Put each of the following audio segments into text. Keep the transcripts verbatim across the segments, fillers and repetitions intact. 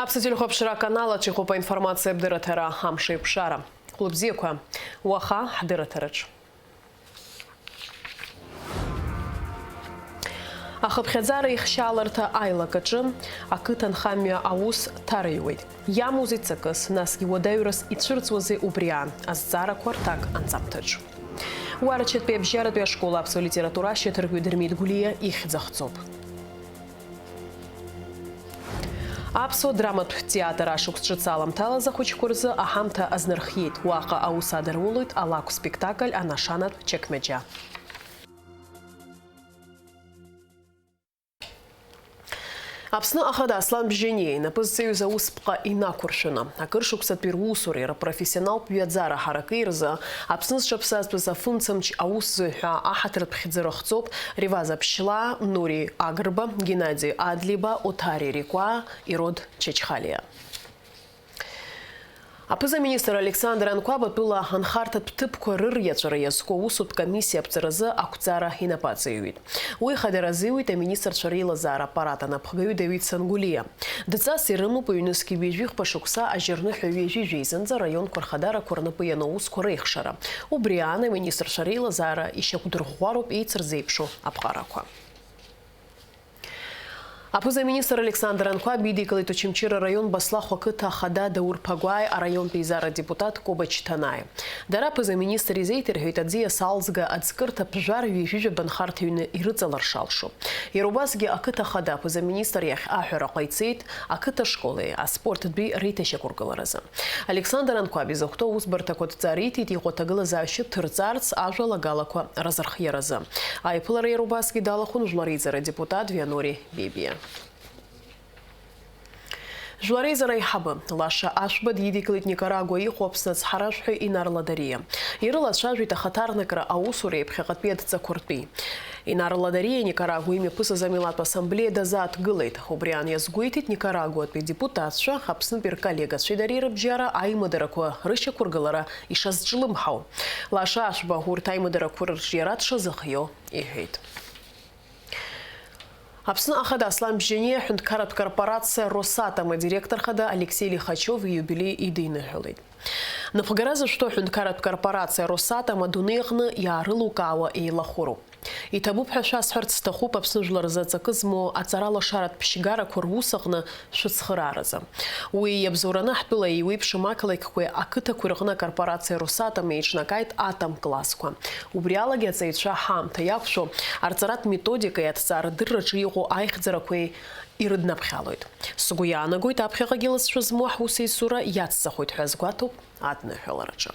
Аԥсуа телехәаԥшра аканал аҿы иҟоуп аинформациа абдырраҭара, амш еиқәшара. Хәлыбзиақәа, уаха ҳдырраҭараҿ. Ахыԥхьаӡара ихшьааларҭа аилак аҿы ақыҭанхамҩа аус ҭараҩуеит. Иамоузеи ҵакыс, насгьы уадаҩрас ицәырҵуазеи убри аан, азҵаарақәа рҭак анҵамҭаҿ. Уарчатәи абжьаратәи ашкол аԥсуа литература ашьаҭаркҩы Дырмит Гәлиа ихьӡ ахҵоуп. Аԥсуа драматә театр ашықәс ҿыц аламҭалаз ахәыҷқәа рзы аҳамҭа азнархиеит. Уаҟа аус адараулоит алакә спектакль Анашанатә чақмаџьа. Аԥсны Ахада Аслан Бжьаниа инапы зҵаҩыз аусԥҟа инақәыршәаны, акыр шықәсатәи русуреи рпрофессионалтә ҩаӡара ҳаракеи рзы Аԥсны зҽаԥсазтәыз афымцамч аус зыҩҳәа аҳаҭыртә хьӡы рыхҵоуп Реваз Аԥшьлаа, Нури Агрба, Геннади Адлиба, Отари Рикәаа, Ирод Чачхалиа. Аԥыза-министр Александр Анқәаб атәыла анхарҭатә ҭыԥқәа рыриаҵәара иазку аусутә комиссиа аԥҵаразы ақәҵара инапы аҵаҩуеит. Уи хадара азиуеит аминистрцәа реилазаара аппарат анапхгаҩы Давид Сангәлиа. Дҵас ирымоуп ҩнызқь ҩажәихәба шықәса ажьырныҳәа ҩажәи жәеизынӡа араионқәа рхадарақәа рнапы иану аусқәа реихшара. Убри аан аминистрцәа реилазаара ишьақәдырӷәӷәароуп еицырзеиԥшу аԥҟарақәа. Аԥыза-министр Александр Анқәаб идикылеит Очамчыра араион Баслахә ақыҭа ахада Даур Ԥагәааи араионтә еизара адепутат Коба Чҭанааи. Дара аԥыза-министр изеиҭарҳәеит аӡиас алҵга аӡкырҭа ԥжәар ҩажәижәаба нхарҭа ҩны ирыҵалар шалшо. Иара убасгьы ақыҭа ахада аԥыза-министр иахь аҳәара ҟаиҵеит ақыҭа школи аспорттәи реиҭашьақәыргыларазы. Александр Анқәаб изахәҭоу аусбарҭақәа адҵа риҭеит иҟоу аҭагылазаашьа ҭырҵаарц ажәалагалақәа разырхиаразы. Аиԥылара иара убасгьы далахәын жәлар реизара адепутат Вианори Бебиа. Жәлар реизара аиҳабы Лаша Ашәба дидикылеит Никарагуа иҟоу Аԥсны ацҳаражәҳәаҩ Инар Ладариа. Ирылацәажәеит ахаҭарнакра аусуреи аԥхьаҟатәи адҵақәа ртәи. Инар Ладариа Никарагуа имҩаԥысыз амилаҭтә ассамблеиа дазааҭгылеит. Убри аан иазгәеиҭеит Никарагуатәи адепутатцәа, Аԥснытәи рколлегацәеи дареи рыбжьара аимадарақәа рышьақәыргылара ишазҿлымҳау. Лаша Ашәба урҭ аимадарақәа рырҿиара дшазыхиоу иҳәеит. Аԥсны Ахада Аслан Бжьаниа аҳәынҭқарратә корпорациа Росатом адиректор хада Алексеи Лихачев ииубилеи идиныҳәалеит. Напхгара зышәҭоу аҳәынҭқарратә корпорациа Росатом адунеи аҟны иаарылукаауа еилахәыроуп. Иҭабуп ҳәа шәасҳәарц сҭахуп Аԥсны жәлар рзы аҵакы змоу аҵаралашаратә ԥшьгарақәа рус аҟны шәыцхырааразы. Уи иабзоураны ҳтәыла еиуеиԥшым ақалақьқәеи ақыҭақәеи рҟны акорпорациа Росатом еиҿнакааит атом классқәа. Убри алагьы аҵаҩцәа ҳаамҭа иақәшәо арҵаратә методикеи аҭҵаарадырраҿы иҟоу аихьӡарақәеи ирыднаԥхьалоит. Сгәы иаанагоит, аԥхьаҟагьы лызшәа змоу ҳусеицура иацҵахоит ҳәа азгәаҭоуп адныҳәалараҿы.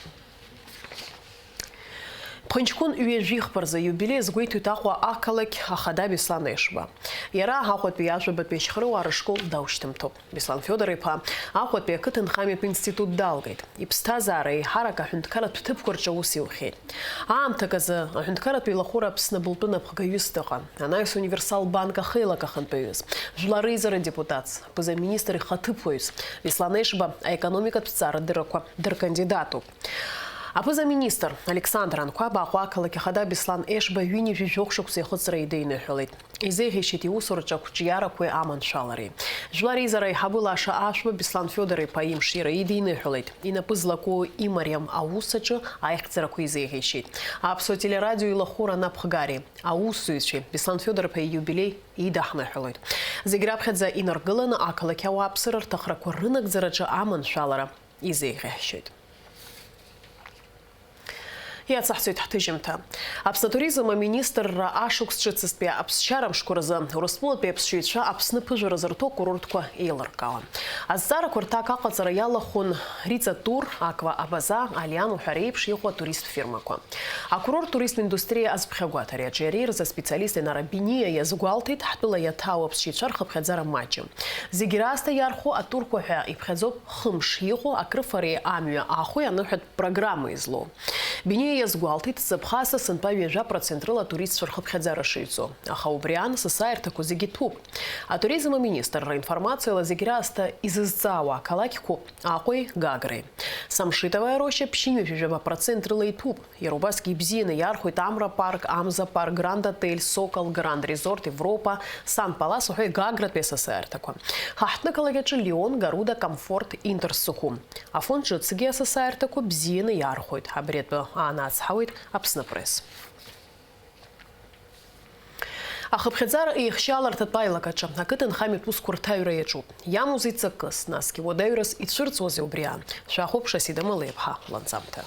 Ԥхынҷкәын ҩажәихԥа рзы иубилеи азгәеиҭоит Аҟәа ақалақь ахада Беслан Ешба. Иара Аҟәатәи ажәабатәи ашьхаруаа рышкол даушьҭымҭоуп. Беслан Фиодор-иԥа Аҟәатәи ақыҭанхамҩатә институт далгеит. Иԥсҭазаара еиҳарак аҳәынҭқарратә ҭыԥқәа рҿы аус иухьеит. Аамҭак азы аҳәынҭқарратә еилахәыра Аԥсны абылтәы напхгаҩыс дыҟан, анаҩс Универсал Банк ахеилак ахантәаҩыс, Жәлар Реизара адепутатс, аԥыза-министр ихаҭыԥуаҩс, Беслан Ешба аекономикатә ҭҵаарадыррақәа дыркандидатуп. Аԥыза-министр Александр Анқәаб Аҟәа ақалақь ахада Беслан Ешба ҩынҩажәи жәохә шықәса ихыҵра идиныҳәалеит. Изеиӷьеишьеит иусураҿы ақәҿиарақәеи аманшәалареи. Жәлар Реизара аиҳабы Лаша Ашәба Беслан Фиодор-иԥа имшира идиныҳәалеит. Инапы злаку имариам аус аҿы аихьӡарақәа изеиӷьеишьеит. Аԥсуа телерадио илахәыра анапхгареи аусзуҩцәеи Беслан Фиодор-иԥа ииубилеи идаҳныҳәалоит. Зегь раԥхьаӡа инаргыланы ақалақь ауааԥсыра рҭахрақәа рынагӡараҿы аманшәалара изеиӷьаҳшьоит. Иацаҳҵоит ҳҭыжьымҭа. Аԥсны атуризм аминистрра ашықәс ҿыцызтәи аԥсшьара мшқәа рзы Урыстәылатәи аԥсшьаҩцәа Аԥсны ԥыжәара зырҭо акурортқәа еилыркаауан. Азҵаарақәа рҭак аҟаҵара иалахәын Риҵа Тур, Аква Абаза, Алиан уҳәа реиԥш иҟоу атуристтә фирмақәа. Акурорттә туристтә индустриа азԥхьагәаҭареи аҿиареи рзы аспециалист Енара Биниа иазгәалҭеит, ҳтәыла иаҭаау аԥсшьаҩцәа рхыԥхьаӡара маҷым. Зегь раасҭа иархәо атурқәа ҳәа иԥхьаӡоуп хымш иҟоу акрыфареи амҩа ахәеи аныҳәатә программа излоу. Биниа Иазгәалҭеит, ҵыԥх аасҭа сынтәа ҩажәа процент рыла атуристцәа рхыԥхьаӡара шыҩҵо. Аха убри аан, сасааирҭақәа зегьы ҭәуп. Атуризм аминистрра информациала зегь раасҭа изызҵаауа ақалақьқәоуп Аҟәеи Гагреи. Самшитовая роща ԥшьынҩажәи жәаба процент рыла иҭәуп. Иара убасгьы ибзианы иархәоит Амра парк, Амза парк, Гранд Отель, Сокол, Гранд Резорт, Европа, Сан Палас уҳәа Гагратәи асасааирҭақәа. Ҳа ҳҭнықалақь аҿы Лион, Гаруда, Комфорт, Интерсухум. Афон ҿыцгьы асасааирҭақәа бзианы иархәоит. Абри атәы аанацҳауеит Аԥсны Пресс. Ахыԥхьаӡара еихшьааларҭатә аилак аҿы ақыҭанхамҩатә усқәа рҭаҩра иаҿуп. Иамоузеи ҵакыс, насгьы уадаҩрас ицәырҵуазеи убри аан? Шәахәаԥш Асида Малеиԥҳа ланҵамҭа.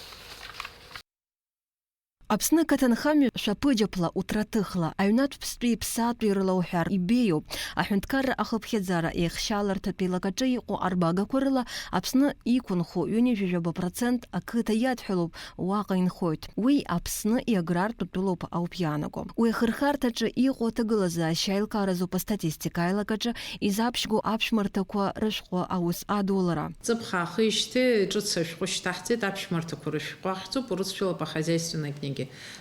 Аԥсны ақыҭанхамҩа шәаԥыџьаԥла, уҭраҭыхла, аҩнатә ԥстәи ԥсаатәи рыла уҳәар ибеиоуп. Аҳәынҭқарра ахыԥхьаӡара еихшьааларҭатә еилак аҿы иҟоу арбагақәа рыла Аԥсны иқәынхо ҩынҩажәи жәаба процент ақыҭа иадҳәалоуп, уаҟа инхоит. Уи Аԥсны иаграртә тәылоуп ауп иаанаго. Уи ахырхарҭаҿы иҟоу аҭагылазаашьа аилкааразоуп астатистика аилак аҿы изаԥшьго аԥшәмарҭақәа рышәҟәы аус адулара. Ҵыԥх аахижьҭеи ҿыц ашәҟәы шьҭаҳҵеит, аԥшәмарҭақәа рышәҟәы ахьӡуп, урысшәала по хозяйственной книге.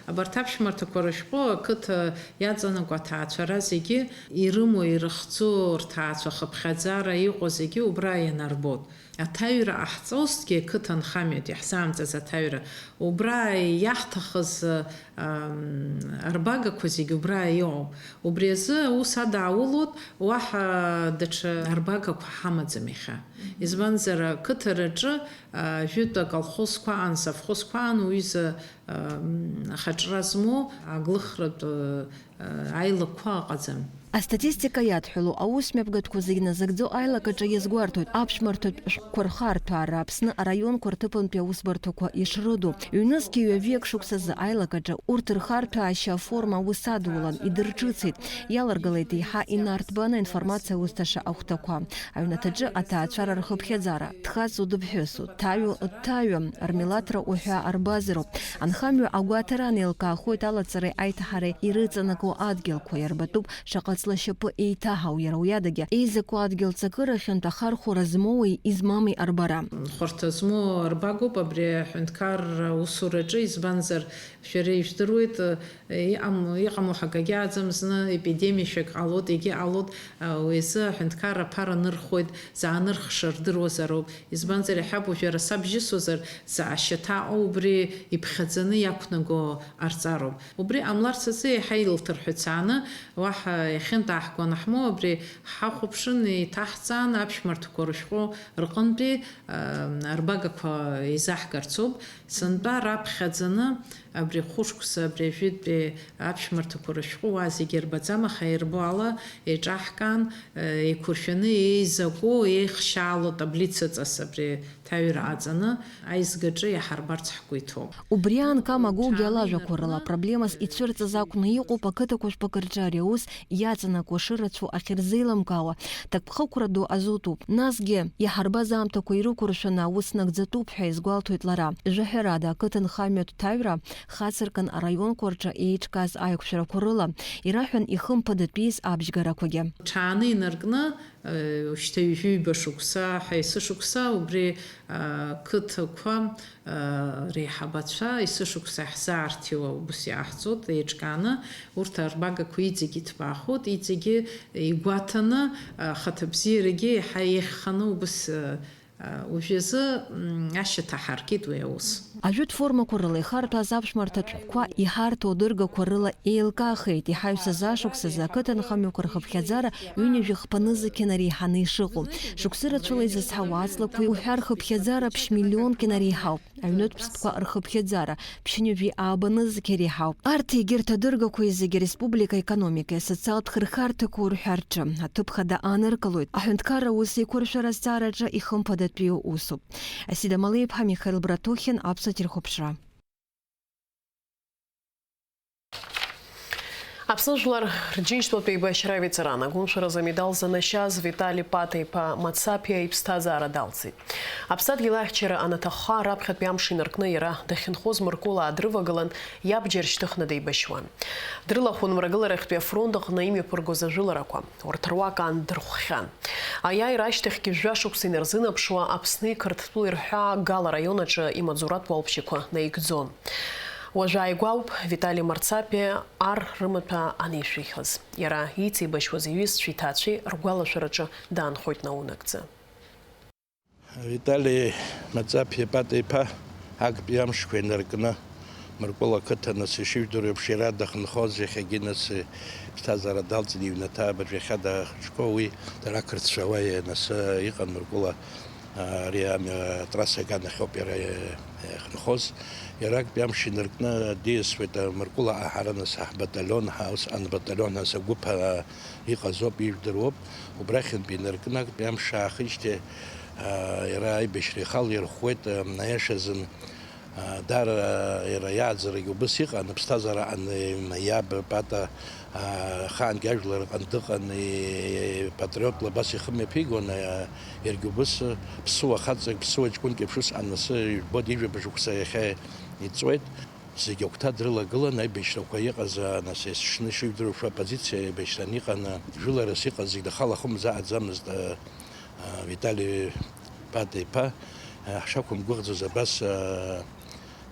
Абарҭ аԥшәмарҭақәа рышәҟәы ақыҭа иаҵанакуа аҭаацәара зегьы ирымоу, ирыхҵоу, рҭаацәа хыԥхьаӡара иҟоу зегьы убра ианарбоит. Аҭаҩра ҟаҳҵозҭгьы, ақыҭанхамҩатә иаҳзаамҵаз аҭаҩра, убра иаҳҭахыз, ам, арбагақәа зегьы убра иҟоуп. Убри азы аус адааулоит, уаҳа даҽа арбагақәа ҳамаӡам иахьа. Избанзар, ақыҭараҿы, а, жәытә аколхозқәа аан, совхозқәа аан, уҩыза, ам, ахаҿра змоу аглыхратә, а, аилакқәа ыҟаӡам. Астатистика иадҳәалоу аусмҩаԥгатәқәа зегь назыгӡо аилак аҿы иазгәарҭоит аԥшәмарҭатә шәҟәқәа рхарҭәаара Аԥсны араионқәа рҭыԥантәи аусбарҭақәа ишрыду. Ҩнызқьи ҩажәиак шықәсазы аилак аҿы урҭ рхарҭәаашьа аформа аус адулан, идырҿыцит, иаларгалеит еиҳа инарҭбааны аинформациа аусҭаша ахәҭақәа. Аҩнаҭаҿы аҭаацәара рхыԥхьаӡара, дхаҵоу дыԥҳәысу, дҭаҩу дҭаҩым, рмилаҭра уҳәа арбазароуп. Анхамҩа агәаҭара анеилкаахоит алаҵареи аиҭаҳареи ирыҵанакуа адгьылқәа, иарбатәуп шаҟа ҵла шьапы еиҭаҳау, иара уи адагьы еизаку адгьыл ҵакыра хьанҭа ахархәара змоуи измами арбара. Хәарҭа змоу арбагоуп абри аҳәынҭқарра усураҿы, избанзар, шәара ижәдыруеит, иҟам-, иҟамло ҳакагьы аӡам, зны епидемиашәак ҟалоит, егьи ҟалоит, уи азы аҳәынҭқарра аԥара нырхуеит, заанырхша рдыруазароуп. Избанзар, иаҳҳәап, уажәы ара сабжьысуазар, заашьаҭа аҟоу убри иԥхьаӡаны иақәнаго арҵароуп. Убри ҟамларц азы еиҳа илҭырҳәыцааны, уаҳа иахьынтә ааҳгәанаҳмоу абри ҳахәаԥшын, еиҭаҳҵаан, аԥшәмарҭақәа рышәҟәы рҟынтәи, ам, арбагақәа еизаҳгарцоуп. Сынтәа раԥхьаӡаны абри хәышықәса, абри ажәытәтәи аԥшәмарҭақәа рышәҟәы уа зегьы ирбаӡам, аха ирбо ала еиҿаҳкаан, еиқәыршәаны еизаку, еихшьаало таблицаҵас абри ҭаҩра аҵаны аизгаҿы иаҳарбарц ҳгәы иҭоуп. Убри аан Камагогиа лажәақәа рыла, проблемас ицәырҵыз акәны иҟоуп ақыҭақәа жәпакы рҿы ари аус иаҵанакуа шырацәоу ахьырзеилымкаауа, ҭакԥхықәра ду азутәуп. Насгьы, иаҳарбаз аамҭақәа ирықәыршәаны аус нагӡатәуп ҳәа иазгәалҭоит лара. Жәаҳәарада, ақыҭанхамҩатә ҭаҩра хацыркын араионқәа рҿы еиҿкааз аиқәшәарақәа рыла, ираҳәан ихымԥадатәиз абжьгарақәагьы. Ҽааны инаркны, Шьҭа ҩажәи ҩба шықәса ҳәа есышықәса убри, а, қыҭақәа, а, реиҳабацәа есышықәса иаҳзаарҭиуа убыс иааҳҵоит, еиҿкааны, урҭ арбагақәа иҵегь иҭбаахоит, иҵегьы игәаҭаны, а, ахаҭабзиарагьы еиҳа еиӷьханы убыс, а, а, уажәазы, м, ашьаҭа ҳаркит уи аус. Ажәытә формақәа рыла ихарҭәааз аԥшәмарҭатә шәҟәқәа иҳарҭо адыргақәа рыла еилкаахеит, иҳаҩсыз ашықәсазы ақыҭанхамҩақәа рхыԥхьаӡара ҩынҩажәи хԥа нызқь инареиҳаны ишыҟоу. Шықәсы рацәала изызҳауа аҵлақәа уҳәа рхыԥхьаӡара ԥшь миллионк инареиҳауп, аҩнытә ԥстәқәа рхыԥхьаӡара ԥшьынҩажәи ааба нызқь иреиҳауп. Арҭ егьырҭ адыргақәа зегьы ареспублика аекономикеи асоциалтә хырхарҭақәа урҳәа рҿы аҭыԥ хада ааныркылоит. Аҳәынҭқарра ус еиқәыршәара азҵаараҿы ихымԥадатәиу усуп. Асида Малеиԥҳа, Михаил Братухин, Аԥсуа телехәаԥшра. Аԥсны жәлар рџьынџьтәылатә еибашьра аветеран, агәымшәаразы амедал занашьаз Витали Пата-иԥа Мацаԥиа иԥсҭазаара далҵит. Аԥсадгьыл ахьчара анаҭахха, раԥхьатәи амш инаркны иара дахьынхоз Мыркәыла дрывагылан, иабџьар шьҭыхны деибашьуан. Дрылахәын Мрагыларахьтәи афронт аҟны имҩаԥыргоз ажәыларақәа. Урҭ руак аан дырхәхьан. Аиааира ашьҭахьгьы жәашықәса инарзынаԥшуа, Аԥсни Қырҭтәылеи рҳәаа Гал араион аҿы имаҵуратә уалԥшьақәа наигӡон. Уажә ааигәа ауп Витали Марцапиа ар рымаҭәа анишәихьаз. Иара иҵеибашьуаз иҩызцәеи иҭаацәеи ргәалашәараҿы даанхоит наунагӡа. Витали Марцапиа Пата-иԥа актәи амшқәа инаркны, Мыркәыла ақыҭа, нас, ишыжәдыруа еиԥш, иара дахьынхоз, иахьагьы, нас, иԥсҭазаара далҵны иҩнаҭа абыржә иахьа дахьышьҭоу уи дара ақырҭцәа уа, нас, иҟан Мыркәыла, ари амҩа атрасса аганахьоуп иара иахьынхоз. Иара актәи амш инаркны диасуеит, Мыркәыла аҳара, нас, ҳбаталион ҳәа, ус анбаталион ҳәа, нас, агәыԥ, а, иҟазоуп, ижәдыруоуп. Убрахьынтә инаркны актәи амш аахижьҭеи, а, иара аибашьра ихала ирхәуеит, а, аиашазын, а, даара иара иааӡарагьы убыс иҟан, аԥсҭазаара аҟны иаб Пата, а, ахаангьы ажәлар рҟны дыҟан, и-, патриотла абас ихы мҩаԥигон, а, иаргьы убыс ԥсуа хаҵак, ԥсуа ҷкәынк еиԥш ус анасы, ижәбоит, ижәабжь шықәса иахьа иҵуеит. Зегь агәҭа дрылагылан, аибашьрақәа иҟаз, а, нас, есышьны ишыжәдыруа, оппозициа аибашьран иҟан, а, жәыларас иҟаз зегь дахалахымзааӡамызт, а, а, Витали Пата-иԥа, а, ҳшақәымгәыӷӡоз абас, а,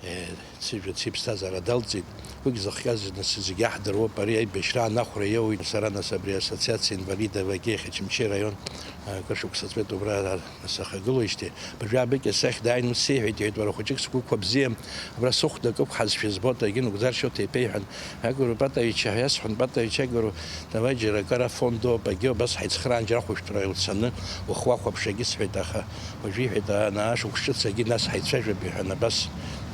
е, сыжәҩа ԥсҭазаара далҵит. Уигь зыхҟьаз, нас, зегь иаҳдыруоуп, ари аибашьра анахәра иоуит. Сара, нас, абри ассоциациа инвалидов Агеи Ачамчи араион, а, акыр шықәса ҵуеит убра сахагылоижьҭеи, абыржәы абыкьа сахь дааин ус сеиҳәеит, иҳәеит, уара хәыҷык сгәы қәабзиам, абра сыхәда кықәҳазшәа збоит, егьи нагәӡаршьоит, иҳәеит, иҳәан, Агуру Патович, иасҳәон, Патович, Агуру, давай џьара акыр афон дууп, агьи убас ҳаицхраан џьара ахәышәтәра уцаны, ухы уахәаԥш, егьи сҳәеит, аха уажәы иҳәеит, ана ашықәс ҿыц агьи нас ҳаицәажәап, иҳәан, абас,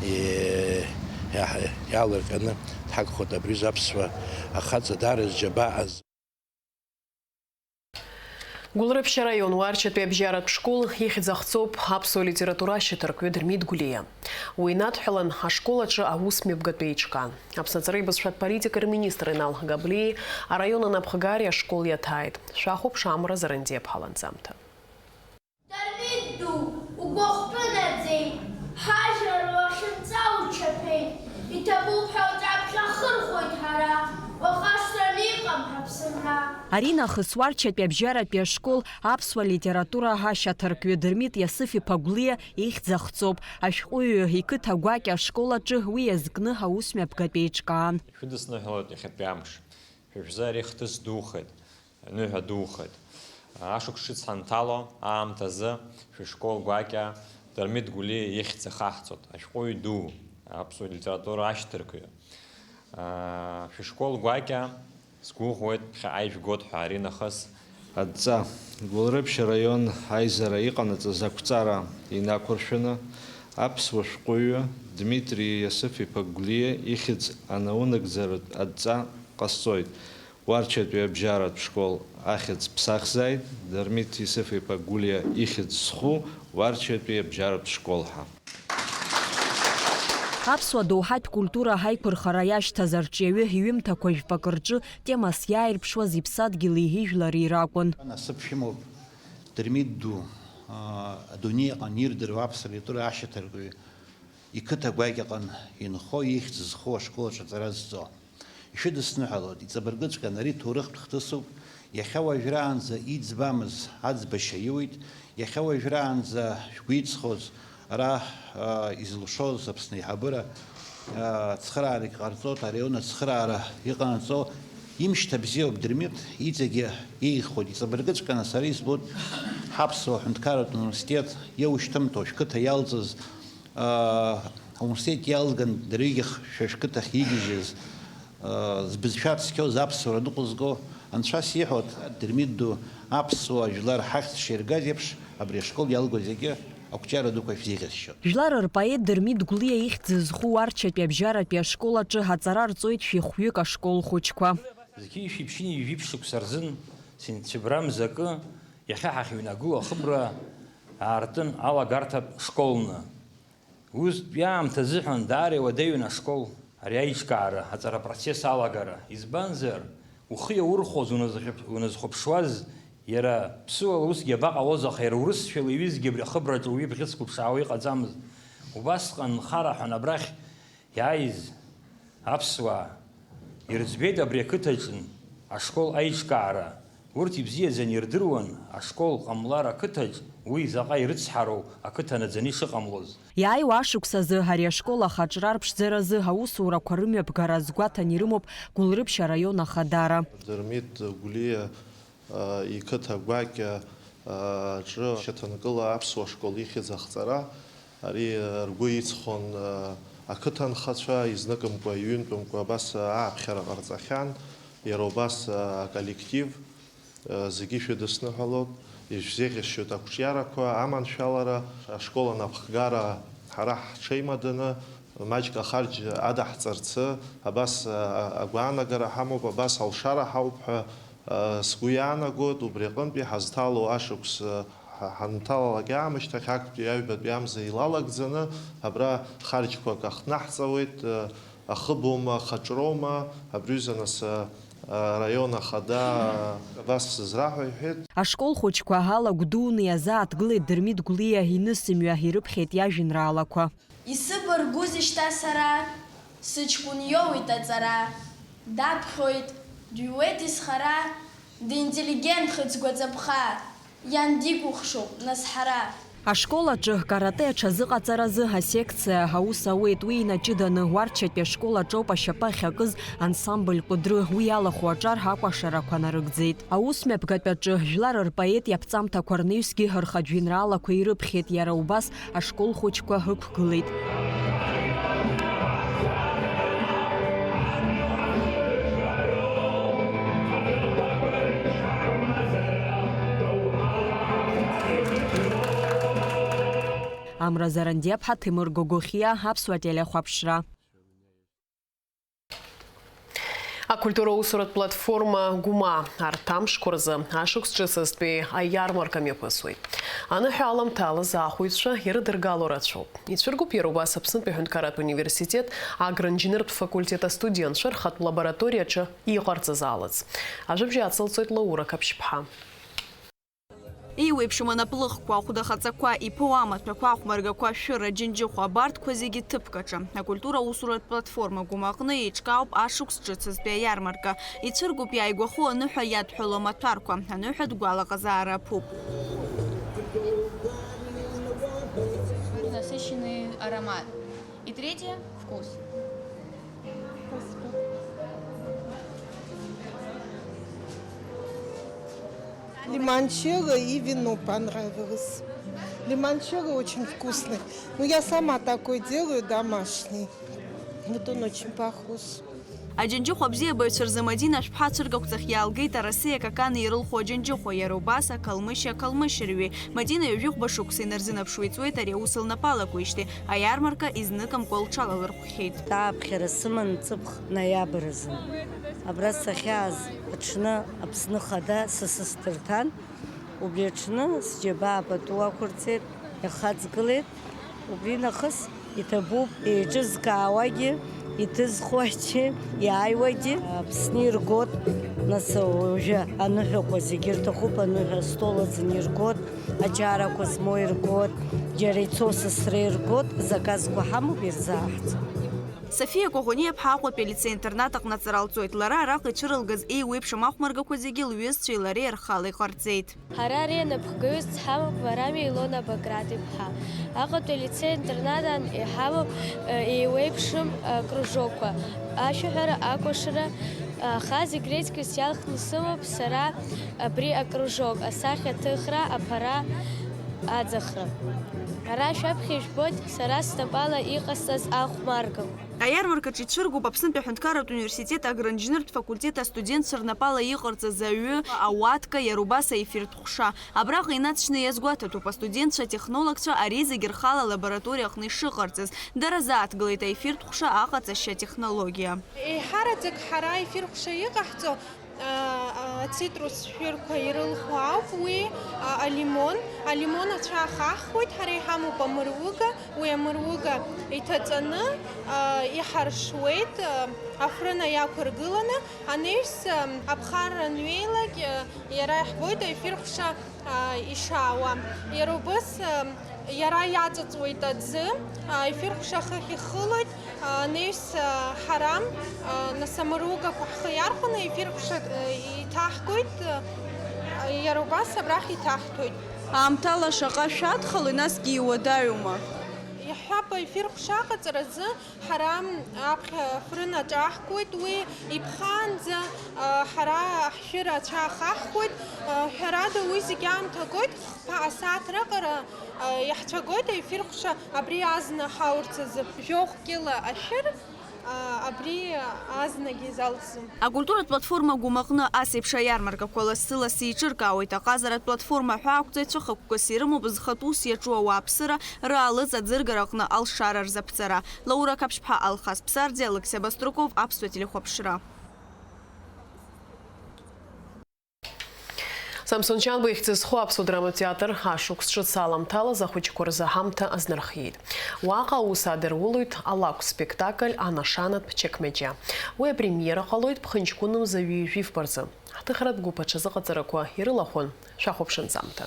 е, иаҳ-, иаалырҟьаны дҳагхоит абри аԥсуа ахаҵа даара зџьабаа. Гәылрыԥшь араион Уарчатәи абжьаратә школ ихьӡ ахҵоуп аԥсуа литература ашьаҭаркҩы Дырмит Гәлиа. Уи инадҳәалан ашкол аҿы аусмҩаԥгатә еиҿкаан. Аԥсны аҵареи абызшәатә политикеи рминистр Инал Габлиеи араион анапхгареи ашкол иаҭааит. Шәахәаԥш, Амра Зарандиаԥҳа ланҵамҭа. Дырмит ду, угәахәтәы наӡеит, ҳажәлар лахьынҵа учаԥеит, иҭабуп ҳәа уҿаԥхьа ҳхырхәоит ҳара, уахашҭран иҟам ҳаԥсынра. Аринахыс Уарчатәи абжьаратәи ашкол аԥсуа литература ашьаҭаркҩы Дырмит Иасыф-иԥа Гәлиа ихьӡ ахҵоуп. Ашәҟәыҩҩы иқыҭа гәакьа ашкол аҿы уи иазкны аусмҩаԥгатә еиҿкаан. Шәыдысныҳәалоит иахьатәи амш. Шәа шәзы ари хҭыс духеит. Аныҳәа духеит. Ашықәс ҿыц ҳанҭало аамҭазы шәышкол гәакьа Дырмит Гәлиа ихьӡ ахаҳҵоит, ашәҟәыҩҩы ду, аԥсуа литература ашьҭаркҩы. Шәышкол гәакьа, сгәыӷуеит, ԥхьаҟа ижәгоит ҳәа ари нахыс. Адҵа, Гәылрыԥшь араион аизара иҟанаҵаз ақәҵара инақәыршәаны, аԥсуа шәҟәыҩҩы Дмитри Иасыф-иԥа Гәлиа ихьӡ анаунагӡаратә адҵа ҟасҵоит. Уарчатәи абжьаратә школ ахьӡ ԥсахзааит, Дырмит Иасыф-иԥа Гәлиа ихьӡ зху Уарчатәи абжьаратә школ ҳәа. Аԥсуа доуҳатә культура ҳаиқәырхара иашьҭаз арҿиаҩы иҩымҭақәа жәпак рҿы темас иааирԥшуаз иԥсадгьыли ижәлари ракәын. Насыԥ шәымоуп, Дырмит ду, аа, адунеи аҟны ирдыруа аԥсуа литература ашьаҭаркҩы иқыҭа гәакьаҟан инхо, ихьӡ зху ашкол аҿы аҵара зҵо. Ишәыдысныҳәалоит, иҵабыргыҵәҟьан ари ҭоурыхтә хҭысуп, иахьа уажәраанӡа иӡбамыз аӡбашьа иуит, иахьа уажәраанӡа шәгәы иҵхоз, ара, а, изылшоз Аԥсны аиҳабыра, а, цхыраарагь ҟарҵоит, араион ацхыраара иҟанаҵо, имшьҭа бзиоуп Дырмит, иҵегьы иеиӷьхоит, иҵабыргыҵәҟьаны сара избоит, ҳаԥсуа ҳәынҭқарратә университет иоушьҭымҭоу, шәқыҭа иалҵыз, Аа, ауниверситет иалган дырҩегьых шәа шәқыҭахь игьежьыз, аа, збызшәа цқьоу, заԥсуара ныҟәызго, анцәа сиҳәоит, Дырмит ду, аԥсуа жәлар ҳахьӡ ширгаз еиԥш, абри ашкол иалго зегьы ақәҿиара дуқәа шәзеиӷьасшьоит. Жәлар рпоет Дырмит Гәлиа ихьӡ зху Уарчатәи абжьаратәи ашкол аҿы аҵара рҵоит шәи хәҩык ашкол хәыҷқәа. Зқьи шәиԥшьыни жәиԥшь шықәса рзын сентябрь мзакы иахьа ҳахьыҩнагылоу ахыбра аартын алагарҭатә школны. Устәи аамҭа азыҳәан даара иуадаҩын ашкол ари аиҿкаара, аҵара апроцесс алагара. Избанзар, ухы иаурхәоз, уназхьыԥ-, уназхәаԥшуаз, иара ԥсыуала усгьы абаҟалоз, аха иара урысшәала иҩызгьы абри ахыбраҿы уи бӷьыцқәа ԥшаауа иҟаӡамызт. Убасҟан нхараҳәан абрахь иааиз аԥсуаа ирыӡбеит абри ақыҭаҿы ашкол аиҿкаара. Урҭ ибзиаӡаны ирдыруан ашкол ҟамлар ақыҭаҿ Уи заҟа ирыцҳароу ақыҭа наӡаны ишыҟамлоз. Иааиуа ашықәс азы ари ашкол ахаҿра рԥшӡаразы аусурақәа рымҩаԥгара азгәаҭан ирымоуп Гәылрыԥшь араион ахадара. Дырмит Гәлиа, а, иқыҭа гәакьа, а, аҿы шьаҭанкыла аԥсуа школ ихьӡ ахҵара, ари, а, ргәы иҵхон, а, ақыҭанхацәа, изныкымкәа, иҩынтәымкәа абас, а, ааԥхьара ҟарҵахьан, иара убас, а, аколлектив. Зегьы шәыдысныҳәалоит, ишәзеиӷьасшьоит ақәҿиарақәа, аманшәалара, ашкол анапхгара ҳара ҳҽеимаданы, маҷк ахарџь адаҳҵарцы, абас, а, агәаанагара ҳамоуп, абас алшара ҳауп ҳәа, а, сгәы иаанагоит, убри аҟынтәи ҳазҭало ашықәс, а, ҳа-, ҳанҭалалак аамышьҭахь актәи аҩбатәи амза илалагӡаны, абра харџьқәак ахҭнаҳҵауеит, а, ахыбома, ахаҿроума, абри аҩыза нас, а, араион ахада абас сызраҳәа иҳәеит. Ашкол хәыҷқәа аҳала гәдуны иазааҭгылеит Дырмит Гәлиа инысымҩа, ирыԥхьеит иажәеинраалақәа. Исыбаргәузеи шьҭа сара, сыҷкәын иоуеит аҵара, даԥхьоит, дыҩуеит изхара, динтеллигентхеит сгәаҵаԥха, иан дикәыхшоуп, нас ҳара. Ашкол аҿы каратэ аҽазыҟаҵаразы асекциа аус ауеит, уи инаҷыданы Уарчатәи ашкол аҿоуп ашьапы ахьакыз ансамбль Кәыдры, уи иалахәу аҿар акәашарақәа нарыгӡеит. Аусмҩаԥгатә аҿы жәлар рпоет иаԥҵамҭақәа рнаҩсгьы рхатә жәеинраалақәа ирыԥхьеит, иара убас ашкол хәыҷқәа ықәгылеит. Амра Зарандиаԥҳа, Ҭемыр Гогохиа, Аԥсуа телехәаԥшра. Акультура усуратә платформа Гәыма арҭ амшқәа рзы ашықәс ҿыцызтәи аиармарка мҩаԥысуеит. Аныҳәа аламҭалаз ахәаҩцәа ирыдыргало рацәоуп. Ицәыргоуп иара убас Аԥснытәи аҳәынҭқарратә университет агроинженертә факультет астудентцәа рхатә лабораториаҿы иҟарҵаз алаӡ. Ажәабжь ацылҵоит Лаура Қаԥшьԥҳа. Еиуеиԥшым анаплыхқәа, ахәда хаҵақәа, иԥоу амаҭәақәа, ахәмаргақәа, ашәыра, аџьынџьыхәа, абарҭқәа зегьы ҭыԥк аҿы. Акультура усуратә платформа Гәыма аҟны еиҿкаауп ашықәс ҿыцызтәи аиармарка. Ицәыргоуп иааигәахо аныҳәа иадҳәало амаҭәарқәа. Аныҳәатә гәалаҟазаара аԥуп. Насыщенный аромат. И третье, вкус. Лимончелло и вино понравилось. Лимончелло очень вкусный. Ну, я сама такой делаю, домашний. Вот он очень похож. Аџьынџьыхәа абзиабаҩцәа рзы Мадина ашәԥҳа ацәыргақәҵахь иаалгеит арасеи акакани ирылху аџьынџьыхәа, иара убас акалмышьи акалмышьырҩи. Мадина ҩажәи хәба шықәса инарзынаԥшуа иҵуеит ари аус лнапы алакуеижьҭеи, аиармарка изныкымкәа лҽалалырхәхьеит. Ааԥхьара сыман ҵыԥх ноиабр азын. Абра сахьааз аҽны Аԥсны Ахада сасыс дырҭан, убри аҽны сџьабаа пату ақәырҵеит, ихаҵгылеит. Убри нахыс иҭабуп, еиҿызкаауагьы, иҭызхуагьы, иааиуагьы Аԥсны иргоит, нас уажәы аныҳәақәа зегьы рҭахуп, аныҳәа астол аӡын иргоит, аџьарақәа змоу иргоит, џьара ицо сасра иргоит, заказқәа ҳамоуп, ирзааҳҵом. Софиа Коӷониа-ԥҳа Аҟәатәи алицеи-интернат аҟны аҵара лҵоит. Лара араҟа ицәырылгаз еиуеиԥшым ахәмаргақәа зегьы лҩызцәеи лареи рхала иҟарҵеит. Ҳара ари анапхгаҩыс дҳамоуп Варамиа Илона Баграт-иԥҳа. Аҟәатәи алицеи-интернат аан иҳамоуп, э, еиуеиԥшым, э, кружокқәа, ашәаҳәара, акәашара, аха зегь реиҵкыс иалхны сымоуп сара абри акружок, асахьаҭыхра, аԥара, аӡахра. Ара шәаԥхьа ижәбоит сара снапала иҟасҵаз ахәмаргақәа. Аиармаркаҿы ицәыргоуп Аԥснытәи аҳәынҭқарратә университет агроинженертә факультет астудентцәа рнапала иҟарҵаз аҩы, ауатка, иара убас аефиртә ҟәша. Абраҟа инаҵшьны иазгәаҭатәуп астудентцәа, атехнологцәа ари зегьы рхала алабораториа аҟны ишыҟарҵаз. Дара зааҭгылеит аефиртә ҟәша аҟаҵашьа атехнологиа. Еиҳараӡак ҳара аефир ҟәша иҟаҳҵо, а, а, ацитрус шәырқәа ирылху ауп уи, а, алимон. Алимон ацәа ахаҳхуеит, ҳара иҳамоуп амыруга, уи амыруга иҭаҵаны, а, иҳаршуеит, а, афрын иақәыргыланы, анаҩс, а, аԥхарра анҩеилак, а, иара иаҳбоит аефир ҟәша, а, ишаауа. Иара убас, а, иара иаҵыҵуеит аӡы, а, аефир ҟәша ахыхь ихылоит, а, анаҩс, а, ҳара, а, нас амыругақәа ҳхы иархәаны аефир ҟәша, а, иҭаҳгоит, а, иара убас абрахь иҭаҳҭәоит. Аамҭала шаҟа шәадхалеи, насгьы иуадаҩума? Иаҳҳәап, аефир ҟәша аҟаҵаразы ҳара аԥхьа афырын аҿаҳкуеит, уи иԥхаанӡа, а, ҳара ҳшәыра ацәа ахаҳхуеит. А, ҳәарада, уи зегьы аамҭа агоит, хԥа асааҭ раҟара, а, иаҳцәагоит аефир ҟәша абри азна ҳаурц азы. Жәохә кьыла ашәыр, а, абри азнагьы залҵӡом. Акультуратә платформа Гәым аҟны ас еиԥш аиармаркақәа лассы-лассы еиҿыркаауеит. Аҟазаратә платформа ҳәа ақәҵаҩцәа хықәкыс ирымоуп зхатә ус иаҿу ауааԥсыра рыалыҵ аӡыргара аҟны алшара рзаԥҵара. Лаура Қаԥшьԥҳа, Алхас Ԥсардиа, Алықьса Баструков, Аԥсуа телехәаԥшра. Самсон Чанба ихьӡ зху Аԥсуа драматә театр ашықәс ҿыц аламҭалаз ахәыҷқәа рзы ҳамҭа азнархиеит. Уаҟа аус адырулоит алакә спектакль Анашанатә чекмеџьа. Уи апремиера ҟалоит ԥхынҷкәынымза ҩажәи фба рзы. Ҳҭыхратә гәыԥ аҽазыҟаҵарақәа ирылахәын. Шәахәаԥшынҵамҭа.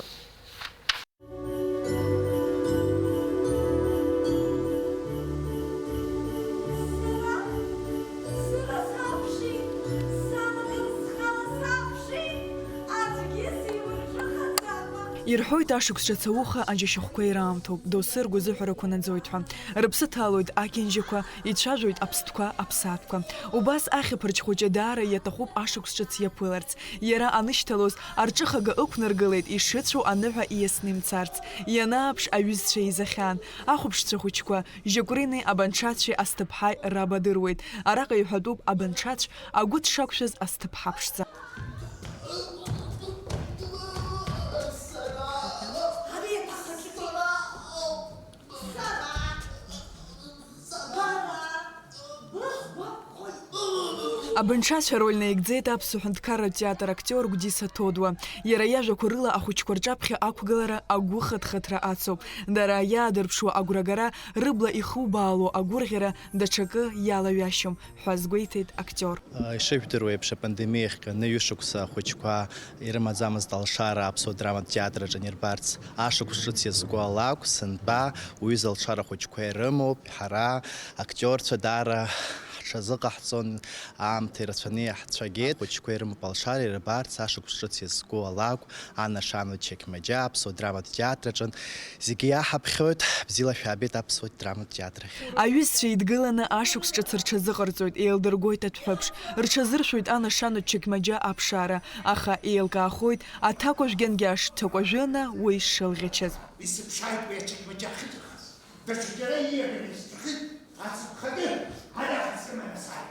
Ирҳәоит, ашықәс ҿыц ауха аџьашьахәқәа ираамҭоуп, доусы ргәазыҳәарақәа наӡоит ҳәа. Рыԥсы ҭалоит ақьанџьақәа, ицәажәоит аԥстәқәа, аԥсаатәқәа. Убас ахьаԥарч хәыҷы даара иаҭахуп ашықәс ҿыц иаԥыларц. Иара анышьҭалоз, арҿыхага ықәнаргылеит, ишыцәоу аныҳәа ииасны имцарц. Ианааԥш, аҩызцәа еизахьан. Ахәаԥшцәа хәыҷқәа, Жьакәрини Абанҽацәеи Асҭыԥҳаи раб адыруеит. Араҟа иҳәатәуп Абанҽацә агәы дшақәшәаз Асҭыԥҳа ԥшӡа. Абынҽацә ароль наигӡеит аԥсуа ҳәынҭқарратә театр актиор Гәдиса Ҭодуа. Иара иажәақәа рыла ахәыҷқәа рҿаԥхьа ақәгылара агәыхыҭхыҭра ацуп. Дара иаадырԥшуа агәрагара, рыбла ихубаало агәырӷьара даҽакы иалаҩашьом ҳәа азгәеиҭеит актиор. Ишыжәдыруа еиԥш, апандемиа иахҟьаны ҩышықәса ахәыҷқәа ирымаӡамызт алшара аԥсуа драматә театр аҿы анирбарц, ашықәс ҿыц иазку алакә, сынтәа уҩыза алшара ахәыҷқәа ирымоуп, ҳара, актиорцәа, даара ҳҽазыҟаҳҵон, аамҭа ирацәаны иаҳцәагеит. Ахәыҷқәа ирымоуп алшара ирбарц, ашықәс ҿыц иазку алакә, Анна Шанба чекмеџьа, аԥсуа драматә театр аҿы зегьы иаҳаԥхьоит, бзиала шәаабеит аԥсуа драматә театр ахь. Аҩызцәа еидгыланы ашықәс ҿыц рҽазыҟарҵоит, еилдыргоит адәҳәыԥш. Рҽазыршәоит Анна Шанба чекмеџьа аԥшаара, аха еилкаахоит аҭакәажә Гьангьаш дҭакәажәына уи шылӷьачыз. Исыԥшааит уи ачекмеџьа ахьыҵырхыз. Даҽаџьара ииаганы исҭахит, ацыԥхатәы арахь сыманы сааит.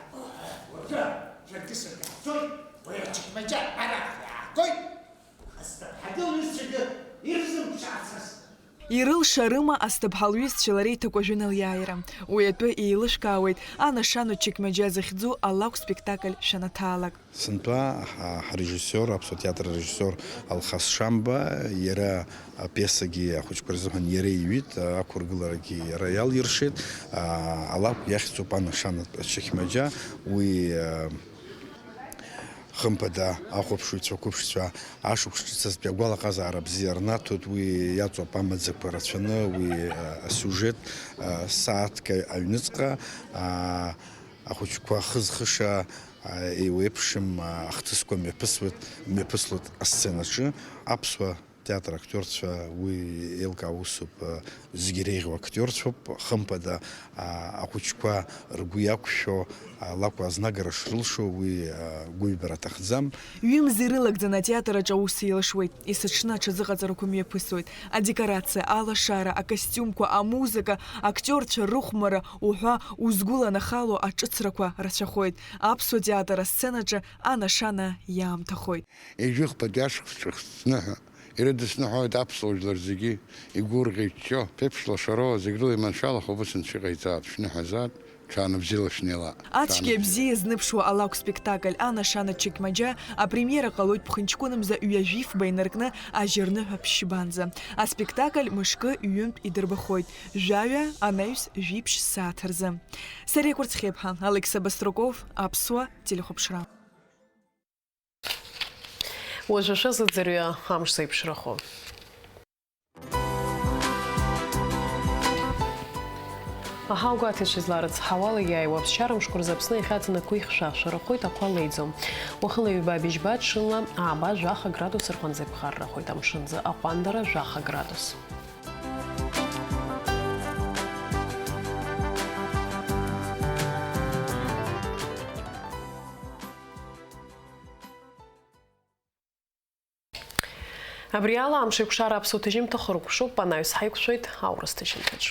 Уажәы шәаргьы саргьы ҳцоит, уи ачекмеџьа арахь иаагоит. Асҭыԥҳагьы лҩызцәагьы ирзымԥшаацызт. Ирылшарыма Асҭыԥҳа лҩызцәеи лареи ҭакәажәы налиааира? Уи атәы еилышәкаауеит Анна Шанба чекмеџьа захьӡу алакә спектакль шәанаҭаалак. Сынтәа ҳа-, ҳарежиссиор, аԥсуа театр арежиссиор Алхас Шамба, иара апиесагьы ахәыҷқәа рзыҳәан иара иҩит, ақәыргыларагьы иара иалиршеит. Алакә иахьӡуп Анна Шанба чекмеџьа, уи, хымԥада, ахәаԥшыҩцәа, ақәыԥшцәа ашықәс ҿыцазтәи агәалаҟазаара бзиа рнаҭоит, уи иаҵоуп амаӡақәа рацәаны, уи, а, асиужет, а, сааҭк аҩныҵҟа, а, ахәыҷқәа хызхыша, а, еиуеиԥшым, а, ахҭысқәа мҩаԥысуеит, мҩаԥыслоит асценаҿы. Аԥсуа театр актиорцәа уи еилкаау усуп, а, зегьы иреиӷьу актиорцәоуп, хымԥада, а, ахәыҷқәа ргәы иақәшәо, а, лакәу азнагара шрылшо уи, а, гәыҩбара аҭахӡам. Ҩымз ирылагӡаны атеатр аҿы аус еилашуеит, есыҽны аҽазыҟаҵарақәа мҩаԥысуеит. Адекорациа, алашара, акостиумқәа, амузыка, актиорцәа рыхәмара уҳәа узгәыланахало аҿыцрақәа рацәахоит. Аԥсуа театр асценаҿы Анна Шанба иаамҭахоит. Ежәыхԥатәи ашықәс ҿыц зныҳәа ирыдысныҳәоит аԥсуа жәлар зегьы, игәырӷьа-иччо, ԥеиԥш лашароуа, зегь рыла иманшәалахо убыс анцәа иҟаиҵааит, шәныҳәазааит, ҽаанбзиала шәнеилааит. Ацәгьа-абзиа зныԥшуа алакә спектакль Анна Шанба чекмеџьа апремиера ҟалоит ԥхынҷкәынымза ҩажәи фба инаркны ажьырныҳәа ԥшьбанӡа. Аспектакль мышкы ҩынтә идырбахоит, жәаҩа, анаҩс жәиԥшь сааҭ рзы. Сариа Кәарцхьеиԥҳа, Алықьса Баструков, Аԥсуа телехәаԥшра. Уажәы шәазыӡырҩы амш зеиԥшрахо. Аҳауагәаҭаҩцәа изларыцҳауала, иааиуа аԥсшьара мшқәа рзы Аԥсны иахьаҵанакуа ихьшәашәа рахоит, ақәа леиӡом. Уахынла ҩба быжьба, ҽынла ааба жәаха градус рҟынӡа иԥхаррахоит. Амшынӡы аҟәандара жәаха градус. Абри ала Амшеикәшара аԥсуа ҭыжьымҭа хыркәшоуп, анаҩс ҳаиқәшәоит аурыс ҭыжьымҭаҿ.